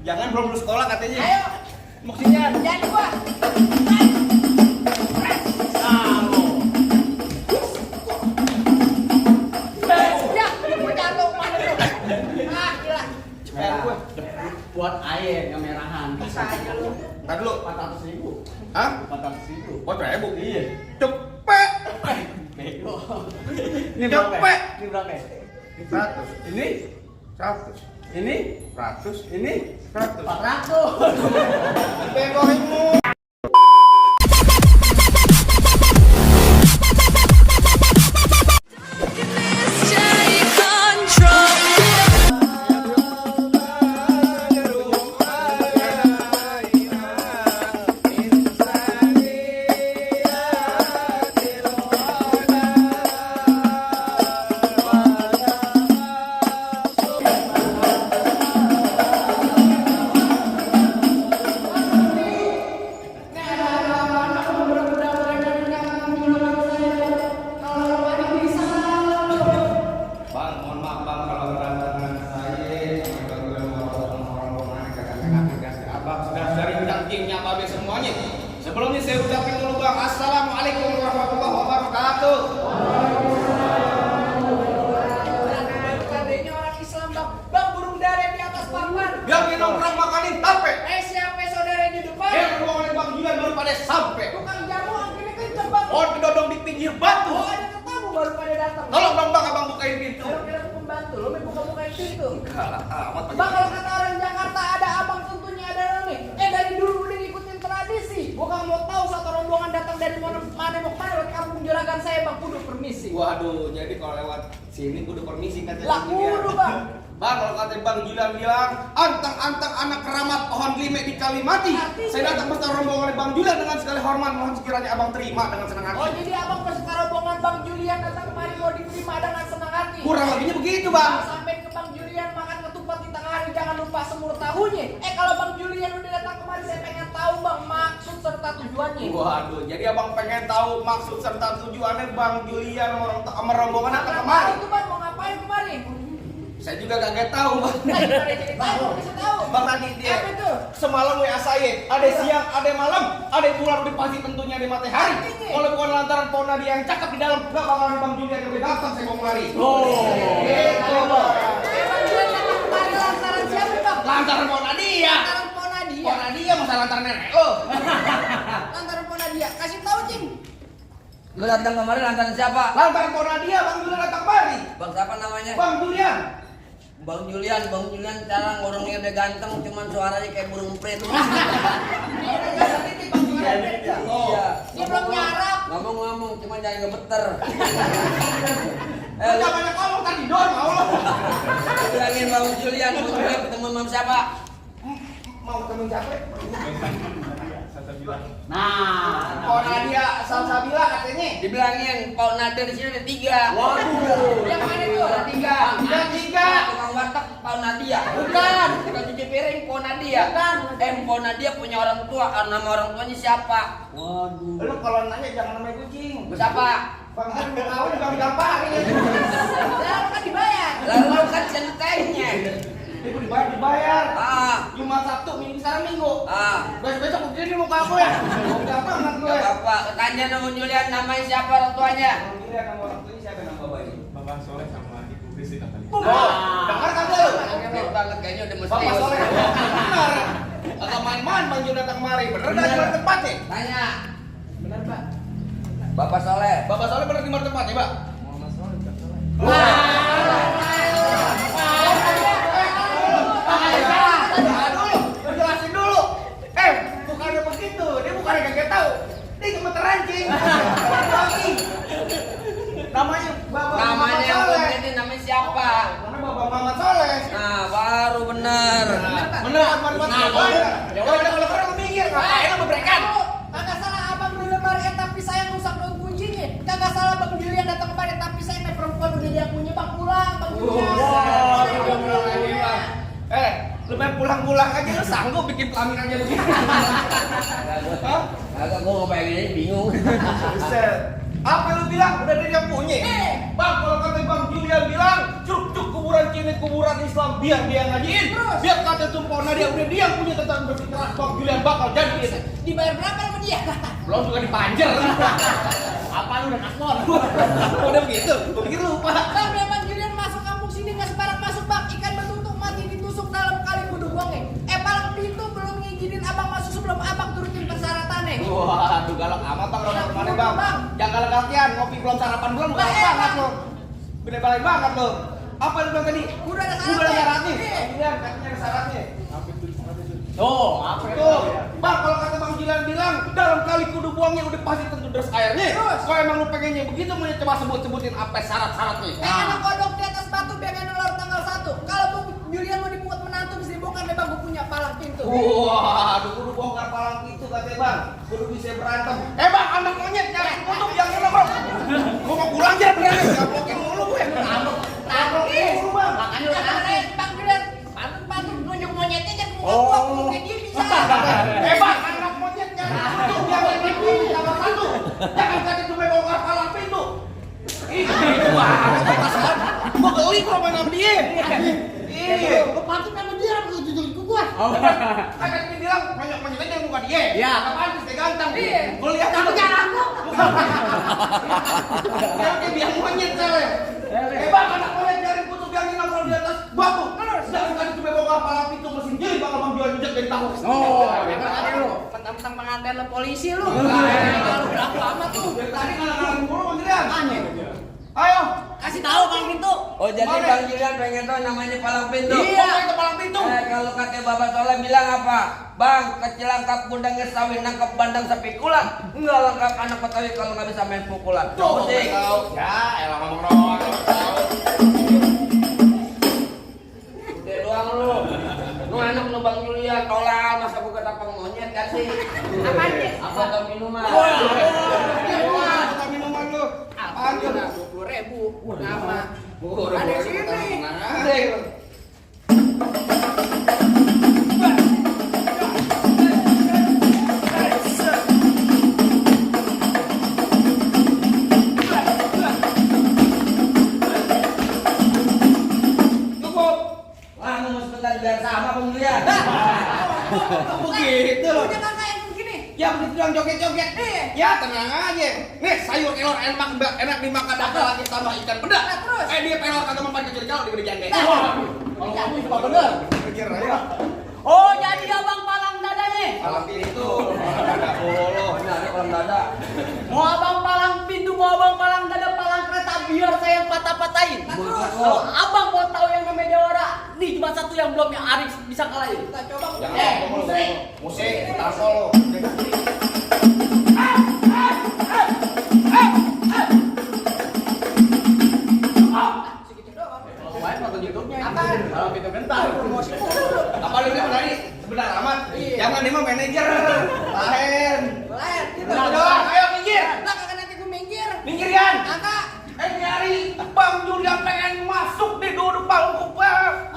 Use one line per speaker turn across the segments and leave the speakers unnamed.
Jangan belum lulus sekolah katanya.
Ayo.
Maksudnya.
Jadi gua. Ya, gua jatuh mana lu? Ah, gila.
Cepet gue.
Buat air kemerahan.
Bisa aja lu.
Ntar dulu.
400.000.
Hah?
400.000.
Oh, ribu.
Iya.
Cepet.
Bego.
Ini berapa?
Ini berapa?
100.
Ini
100.
ini
100.
ini
100.
400.
Begoimu. Bang, mohon maaf bang kalau kedatangan saya abang sudah sering cangkingnya babe semuanya. Sebelumnya saya ucapin dulu bang, assalamualaikum warahmatullahi wabarakatuh.
Adanya orang Islam bang. Bang, burung dara di atas papan.
Yang nongkrong makanin tape.
Siapa saudara di depan?
Ruangan bang Julian baru pada sampai.
Tukang jamu akhirnya kenceng bang.
Oh, didodong di pinggir batu.
Oh, ada tetamu baru pada datang.
Tolong dong bang, abang bukain pintu.
Kalau kira aku pembantu, lo mau buka-bukain pintu.
Kalah amat pagi.
Bang, kalau kata orang Jakarta ada abang tentunya ada rame. Dari dulu udah ngikutin tradisi. Gua kan mau tahu satu rombongan datang dari mana mau kemana lewat kampung juragan saya bang, kudu permisi.
Waduh, jadi kalau lewat sini kudu permisi katanya.
Lah kudu bang.
Bang, kalau kata Bang Julian bilang, antang-antang anak keramat pohon lime di Kalimati.
Artinya?
Saya datang bersama rombongan Bang Julian dengan segala hormat, mohon sekiranya abang terima dengan senang hati.
Oh, jadi abang beserta rombongan Bang Julian datang kemari mau diterima dengan senang hati.
Kurang lebihnya begitu bang.
Sampai ke Bang Julian makan ketupat di tengah hari, jangan lupa semur tahunya. Kalau Bang Julian udah datang kemari, saya pengen tahu bang maksud serta tujuannya.
Waduh, jadi abang pengen tahu maksud serta tujuannya Bang Julian sama rombongan datang kemari.
Itu bang mau ngapain kemari?
Saya juga kagak tahu bang.
Nah, gimana ceritanya? Bisa tahu.
Bang tadi dia
Apa itu?
semalam WA saya, ada siang, ada malam, ada pulang di pagi tentunya di matahari. Kalau bukan lantaran Pona dia yang cakep di dalam, gak bakalan Bang Julian yang datang saya mau kemari.
Oh.
Gitu bang.
Bang Julian datang kemari lantaran siapa bang?
Lantaran Pona dia.
Lantaran Ponadia.
Pona dia masa lantaran nenek lo.
Lantaran Ponadia. Kasih tahu cing.
Lu datang kemarin lantaran siapa?
Lantaran Pona dia Bang Julian datang kemari.
Bang siapa namanya?
Bang Julian.
Bang Julian sekarang orangnya udah ganteng, cuman suaranya kayak burung prit. Iya.
Dia belum nyarap.
Ngomong-ngomong, cuman jangan ngebeter.
Lu jangan banyak ngomong tadi dong, mau lo.
Bilangin Bang Julian ketemu sama siapa?
Mau ketemu siapa?
Nah,
Pona dia Salsabila katanya.
Dibilangin Pak Nadir di sini ada 3.
waduh.
Yang mana itu?
Ada 3.
Ada 3.
Tukang warteg Pak Nadia.
Bukan.
Tukang cuci piring Pak Nadia.
Bukan.
Pak Nadia punya orang tua. Nama orang tuanya siapa?
Waduh.
Lu kalau nanya jangan namanya kucing.
Siapa?
Bang kan mau tahu juga gampang.
Lalu kan dibayar.
Lalu kan centengnya.
Itu dibayar.
Ah,
Jumat Sabtu, Minggu sekarang Minggu.
ah.
Besok begini muka aku ya. Mau gampang anak gue.
Gak apa-apa. Tanya nama Julian, namanya siapa orang tuanya?
Bang Julian nama orang tuanya siapa nama bapaknya?
Bapak Soleh sama Ibu Kristina kali.
Oh, dengar kan lu?
Oke banget kayaknya udah mesti.
Bapak Soleh. Benar. Agak main-main Bang Julian datang kemari. Bener enggak di mana tempatnya?
Tanya.
Benar pak.
Bapak Soleh.
Bapak Soleh bener di mana tempatnya, Pak?
Muhammad Soleh bukan Soleh.
Jelasin dulu. Bukannya begitu. Dia bukannya kagak tahu. Dia gemeter anjing. Namanya Bapak
Namanya
Muhammad
yang
Soleh.
penting ini namanya siapa?
Karena Bapak Muhammad Soleh.
Nah, baru bener.
Bener, ya udah kalau orang minggir, ngapain lu berbrekan?
Kagak salah abang dulu kemari, tapi saya rusak dong kuncinya. Kagak salah Bang Julian datang kemari, tapi saya naik perempuan udah dia punya bang pulang Bang Julian.
Udah pulang lagi, Bang. Lu main pulang-pulang aja lu sanggup bikin kelamin aja begini. Hah?
Agak gua ngebayanginnya bingung.
Buset. Apa lu bilang? Udah dia yang punya. Bang, kalau kata Bang Julian bilang, cuk kuburan Cina, kuburan Islam biar dia ngajiin. Biar kata tumpah Nadia udah dia yang punya tentang bersikeras Bang Julian bakal jadi.
Dibayar berapa sama dia?
Belum juga dipanjer.
Apa lu udah nakmon?
Udah begitu, gue pikir lupa.
Bang, Bang Julian masuk kampung sini nggak sembarang masuk bang. Ikan betutuk mati ditusuk dalam kali kudu buangnya. Palang pintu belum ngizinin abang masuk sebelum abang turutin persyaratannya.
Wah, aduh galak amat bang, udah kemana bang? Jangan galak galakian, ngopi belum sarapan belum, galak banget lo. Gede balai banget lo. Apa lu bilang tadi?
Udah ada
Udah ada
syaratnya.
syaratnya. Iya, katanya ada syaratnya.
Tuh, apa itu?
Tuh, bang kalau kata Bang Julian bilang dalam kali kudu buangnya udah pasti tentu deras airnya.
Terus?
Kalau emang lu pengennya begitu, mau coba sebut-sebutin apa syarat-syaratnya.
Anak kodok di atas batu biar nelor tanggal 1. Kalau Bang Julian mau dibuat menantu bisa dibongkar deh bang, gue punya palang pintu.
Wah, aduh kudu bongkar palang itu katanya bang. Kudu bisa berantem. Bang, anak monyet nyari kutuk yang ini bang. Gua mau pulang aja begini. Gablokin mulu gue. Gablokin mulu bang.
Makanya lu aneh.
Bang Julian, pantun nunjuk monyetnya jangan ngomong kayak dia bisa.
Bang, anak monyet nyari kutuk yang ini tambah satu. Jangan kata cuma bongkar palang pintu. Ih, itu banget perasaan. Gua geli kalau main sama dia. Iya.
Gue pantun sama dia, apa jujur ke gue?
Agak dia bilang monyet aja muka dia.
Iya.
Apaan sih dia ganteng.
Iya.
Gua lihat
Tapi jangan aku.
Dia kayak biang monyet cewek. Bang, anak monyet nyari kutub yang hilang kalau di atas batu. Jangan kali cuma bongkar palang pintu mesin jeli bakal Bang Jual jejak dari tahu.
Mentang-mentang pengantin lo polisi lu. Kalau berapa amat tuh?
Dari tadi ngalang-ngalang mulu Bang Julian.
Aneh.
Ayo.
Kasih tahu Bang Pintu.
Oh jadi
Mana?
Bang Julian pengen tahu namanya palang pintu.
Iya.
Pokoknya itu palang pintu.
Kalau kakek Bapak Soleh bilang apa? Bang, kecilangkap gudangnya sawi nangkap bandang sepikulan. Enggak lengkap anak Betawi kalau nggak bisa main pukulan.
Tuh,
Musik.
tahu. Ya, elah ngomong doang. Tahu.
Udah doang lu. Lu anak lu Bang Julian tolal masa buka tapang monyet kan sih?
Apaan sih?
Apa tau minuman?
Wah, kita minuman lu. Apaan tuh?
20.000 nama.
Udah,
Ada
udah,
sini.
udah. Cukup.
Wah, mau sebentar biar sama Bang Julian.
Begitu loh.
Punya kakak yang begini.
Ya begitu yang joget-joget. Ya tenang aja. Nih sayur kelor enak dimakan ada lagi tambah ikan pedas.
Nah, terus?
Dia pelor kagak mempan kecil kalau diberi jande.
Kalau kamu cuma bener.
Pikir aja.
Oh, jadi abang palang dadanya.
Alam itu. Ada bolo.
Benar, ini kolam dada.
Mau abang palang pintu, mau abang palang dada, palang kereta biar saya yang patah-patahin. Kalau abang mau tahu yang namanya Deora, nih cuma satu yang belum yang Aris bisa kalahin.
Kita coba.
Musik, gitar solo.
Segitu doang.
Main foto YouTube-nya.
Apaan?
Palang pintu gentar.
Promosi mulu.
Apa lu bilang tadi? Sebentar amat.
Iya.
Jangan dia mah manajer. Lain.
Lain. Kita
Benar doang. Ayo minggir.
Lah kakak nanti gue minggir.
Minggir Yan.
Kakak.
Nyari Bang Julian pengen masuk di duduk panggung Bang.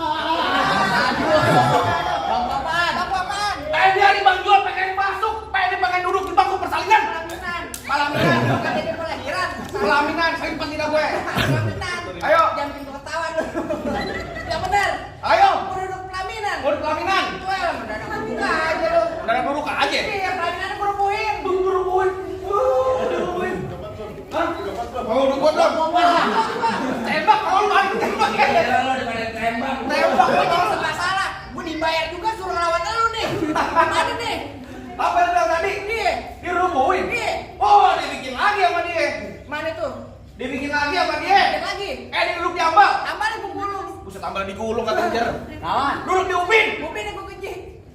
Bang Papan.
Apa apaan?
Nyari Bang Julian pengen masuk, pengen duduk di bangku persalinan.
Pelaminan.
Pelaminan.
Bukan jadi pelahiran.
Pelaminan, sering tidak gue.
Pelaminan.
Ayo.
Jangan pintu ketawa lu. Yang benar.
Ayo.
Mau duduk pelaminan.
Mau di pelaminan.
Itu ya mendadak buka aja lu.
Udah duduk aja.
Iya, pelaminan kerubuhin.
Berubuin. Hah? Mau duduk dong. Tembak kalau lu ada tembak ya.
Ya lo daripada tembak.
Tembak
Gue
kalau.
jadi serba salah. Gue dibayar juga suruh lawan lu nih. Gimana nih?
Apa yang bilang tadi?
Iya.
Dirubuhin.
Iya.
Oh, dibikin lagi sama dia.
Mana tuh?
Dibikin lagi sama dia.
Ada lagi.
Dia duduk di ambal.
Tambah nih gulung.
Buset ambal digulung kata Jer.
Kawan.
Duduk di ubin.
Gue pindah gue keji.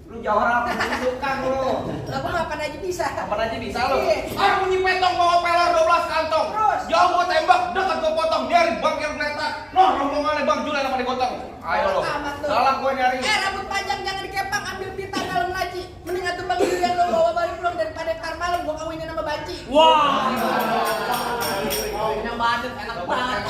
Lu jawara apa tukang lu.
Lah gue makan aja bisa.
Kapan aja bisa lu.
Iya.
Bunyi petong bawa peler 12 kantong.
Terus?
Jauh gua tembak, dekat gua potong. Biarin bangkir geletak. Noh, rombongannya Bang Julian sama digotong. Ayo lu.
Amat lu.
Salah gua nyari.
Rambut panjang jangan dikepang, ambil pita dalam laci. Mendingan tuh Bang Julian lo bawa balik pulang daripada ntar malam gua kawinin sama banci.
Wah. Yang badut enak banget.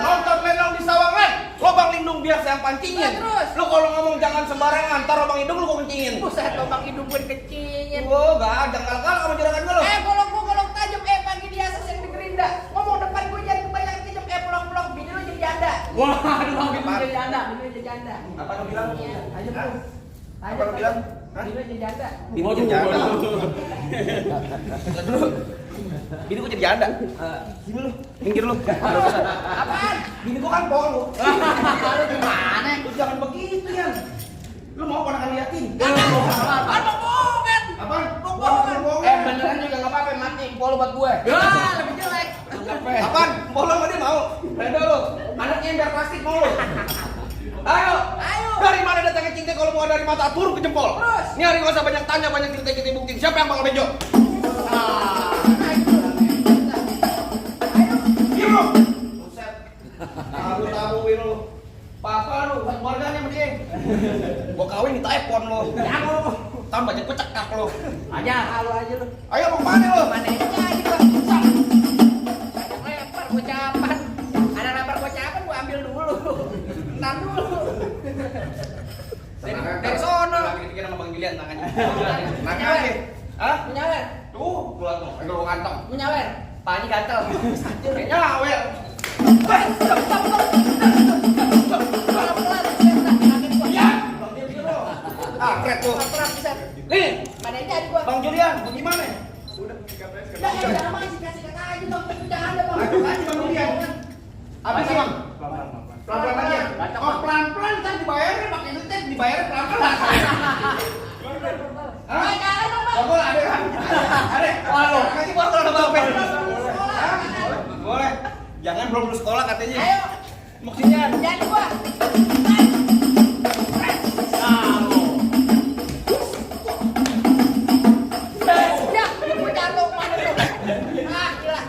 Nonton lenong di Sawangan. Lobang lindung biar saya pancingin.
Nah, terus?
Lu kalau ngomong jangan sembarangan, ntar lobang hidung lu gua kencingin.
Buset lubang hidung gue dikecingin.
Oh, enggak, jangan galak sama juragan gua lu.
Golok gua golok tajam, pagi di asas yang digerinda. Ngomong depan gue jadi kebanyakan kejam, pulang-pulang bini lu jadi janda.
Wah, aduh bang pintu jadi anda.
Bini lu jadi janda.
Apa lu bilang?
Iya, ayo bro.
Apa lo bilang? Hah?
Bini jadi janda.
Bini jadi janda. Bentar dulu. Bini gua jadi janda. Sini lu, minggir lu.
Apaan?
Bini gua kan polo.
Lu gimana?
Lu jangan begitu ya. Lu mau ponakan liatin?
Apaan mau bohongan?
Apaan?
Bohongan.
Beneran juga nggak apa-apa mati polo buat gue.
Ya, lebih jelek.
Apaan? Polo sama dia mau? Beda lu. Anaknya ember plastik mau lu. Ayo.
Ayo.
Dari mana datangnya cinta kalau bukan dari mata turun ke jempol?
Terus?
Ini hari nggak usah banyak tanya, banyak cerita kita buktiin. Siapa yang bakal bejo? Diam lu. Buset. Tabu-tabuin lu. Papa lu, buat keluarganya sama dia. Gua kawin minta iPhone lu. Ya lu. Tambah jadi pecekak lu.
Aja, halu aja lu.
Ayo mau kemana lu?
Mana aja gua. Ada lempar gocapan. Ada lempar gocapan gua ambil dulu. Ntar dulu. Dari sono.
Kita nama Bang Gilian tangannya.
Nanya
Nanya. Hah?
Menyawer.
Tuh, keluar tuh. Ayo gua kantong.
Menyawer. Pahanya gatel.
Kayaknya awel. Iya. Ah, kret tuh. Nih,
Mana jadi gua?
Bang Julian, gimana?
Jangan masih kasih kata aja bang, jangan ada bang.
Ayo aja Bang Julian. Apa sih Bang? Pelan-pelan aja. Oh, pelan-pelan ntar dibayarnya pakai duitnya dibayarnya pelan-pelan. Hah?
Jangan dong bang.
Gak boleh ada kan? Ada. Waduh, kasih botol sama Bang Ben. Hah? Boleh. Jangan belum lulus sekolah katanya.
Ayo,
Maksudnya
jadi gua. Ya, gua jatuh mana tuh? Ah, gila.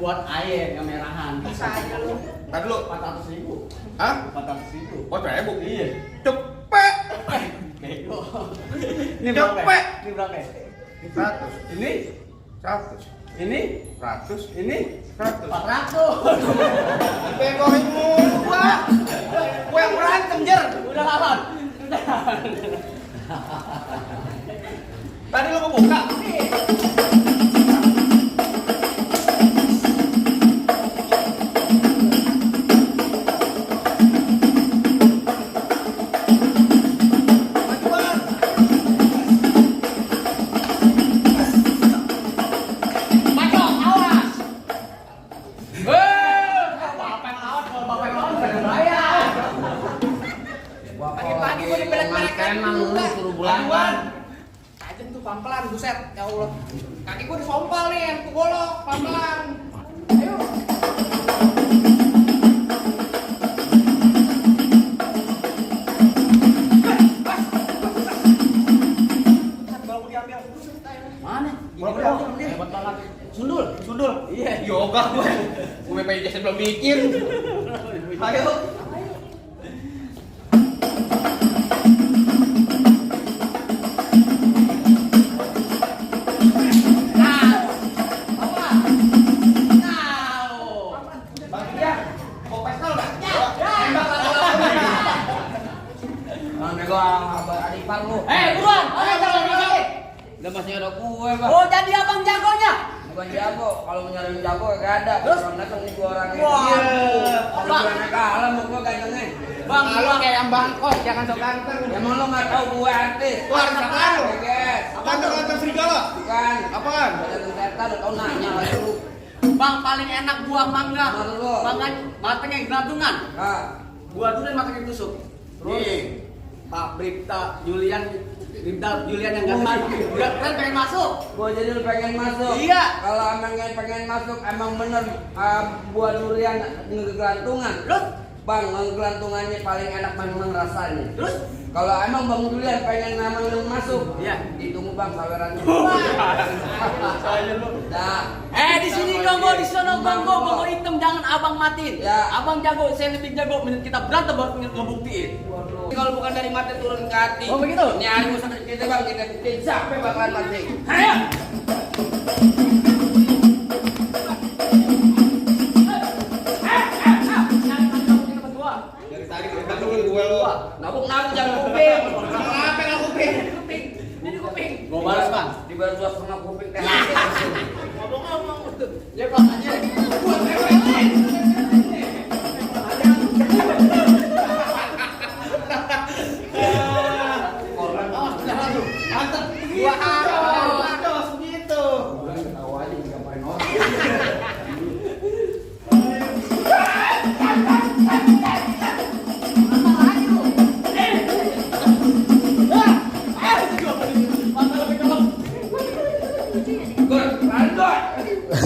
Buat air yang merahan.
Bisa aja lu.
Tadi dulu.
400.000.
Hah?
400.000.
Oh, ribu.
Iya.
Cepet.
Bego.
Cepet.
Ini berapa?
100.
Ini
100.
ini
100.
ini
100.
400.
Begoin mulu gua. Gua yang berantem jer.
Udah lawan. Udah.
Tadi lu mau buka.
Bacok, awas.
Bapak yang lawan, kalau bapak yang lawan nggak bayar.
Pagi-pagi gua dibelek-belekan juga.
suruh bulanan.
Tajam tuh pelan-pelan, buset. Ya Allah. Kaki gua disompal nih, tuh golok, pelan-pelan. Ayo.
Kalau mau diambil.
Mana?
Kalau mau diambil dia.
Hebat banget. Sundul.
Sundul.
Iya.
Yoga gue. Gue BPJS belum bikin. Ayo. Bang dia. Mau pistol enggak? Tembak
Bang nego adik par lu.
Buruan. Ayo jangan lagi.
Udah masih ada kue, Bang.
Oh, jadi abang jagonya.
Bukan jago, kalau mau nyari jago gak ada.
Terus?
Orang datang nih dua orangnya.
Wah.
Kalau
Bang.
gue naik kalah mau gue gantengnya.
Bang,
Kalau kayak yang bangkok, jangan sok ganteng.
Emang lo nggak tahu gue artis?
Lu artis apaan lu?
Guys,
Ganteng-ganteng serigala.
bukan.
Apaan?
Ganteng setan, udah tau nanya lagi lu.
Bang paling enak buah mangga.
Mana lu?
Mangga matangnya gelantungan.
Nah,
Buah durian matangnya tusuk. Terus Pak Bripta Julian yang ganti. Udah kan pengen masuk.
gue jadi lu pengen masuk.
Iya.
Kalau emang pengen masuk, emang bener buah durian ngegelantungan.
Terus
Bang, ngegelantungannya paling enak memang rasanya.
terus
Kalau emang Bang Julian pengen memang lu masuk,
Iya.
ditunggu Bang sawerannya. Nah,
di sini gongo, di sana gongo hitam jangan abang matiin.
Ya.
Abang jago, saya lebih jago. Kita berantem buat ngebuktiin.
kalau bukan dari mati turun ke hati.
Oh, begitu?
Ini hari usaha kita Bang, kita buktiin siapa yang bakalan mati.
Ayo.
Dari tadi kita tungguin gue lu.
Nabuk jangan kuping.
Apa yang kuping?
Ini kuping.
Gua balas bang.
Di baru 2,5 kuping teh.
Ngomong-ngomong.
Ya makanya.
Ya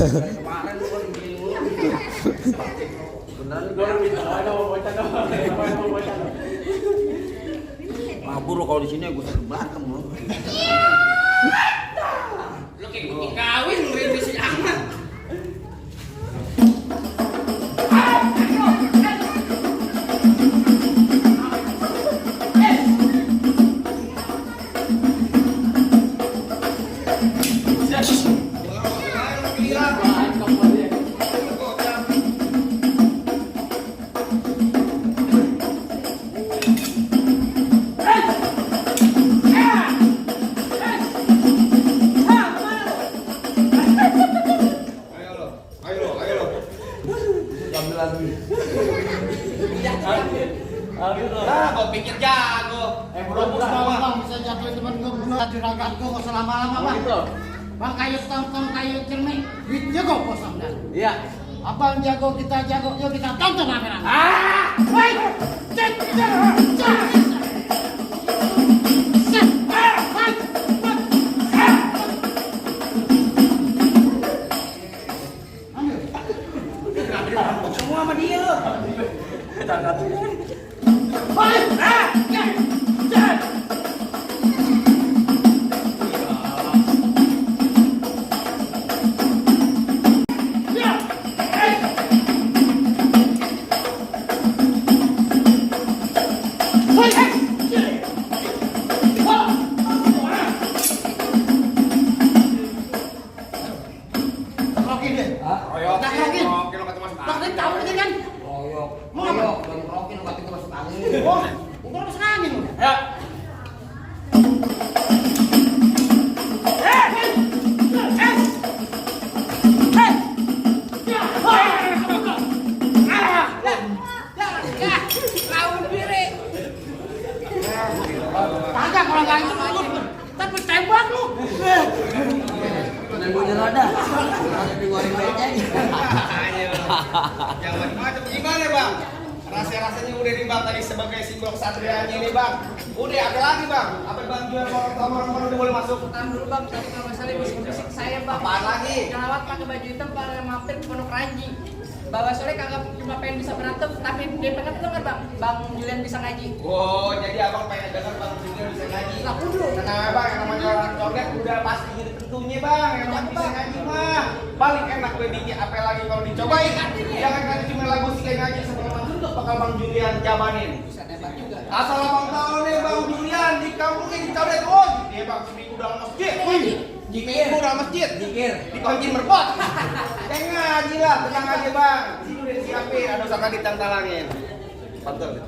Kemarin gua begini mulu. Beneran gua mabur lo kalau di sini gue berantem lo.
Lu kayak kucing kawin lu ini si Ahmad. Kau pikir jago.
Bang, bang, bisa jatuhin temen gue bener juragan gue gak usah lama-lama bang. Bang kayu tonton kayu cermin, duitnya gue kosong dah.
Iya.
Abang jago, kita jago, yuk kita tonton rame-rame.
Semua sama dia lu.
Kagak kalau nggak itu lu, tapi tembak lu.
Dan gue nyerah dah. Ada di goreng aja.
Yang macam gimana bang? Rasanya udah nih bang tadi sebagai simbol kesatriaannya ini bang. Udah apa lagi bang? Apa bang jual orang-orang udah boleh masuk?
Tahan dulu bang, tadi kalau masalah bisik-bisik saya bang.
Apaan lagi?
Kelawat pakai baju hitam, pakai mampir ke Pondok Ranji. Bawa sore kagak cuma pengen bisa berantem, tapi dia pengen denger bang, Bang Julian bisa ngaji.
Oh, jadi abang pengen dengar bang Julian bisa ngaji.
Lah kudu.
Kenapa bang? Yang namanya orang coret udah pasti jadi tentunya bang. Yang namanya bisa ngaji mah paling enak gue bikin apa lagi kalau dicobain. Jangan kan cuma lagu sih ngaji sama bang Julian bakal bang Julian jabanin.
Bisa nembak juga.
Asal abang tahu nih bang Julian di kampungnya dicoret oh dia bang seminggu dalam masjid. Seminggu dalam masjid. Di kunci merpot. Jangan ngaji lah, tenang aja bang. Sini udah disiapin, ada usaha ditang-talangin. Pantul.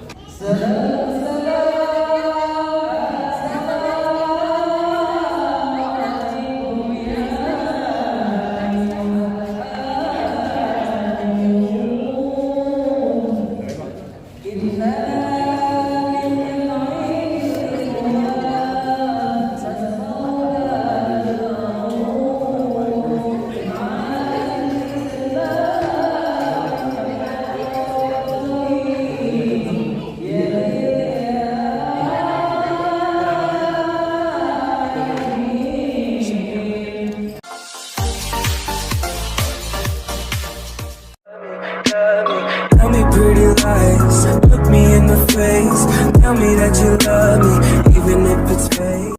Tell me pretty lies, look me in the face. Tell me that you love me, even if it's fake.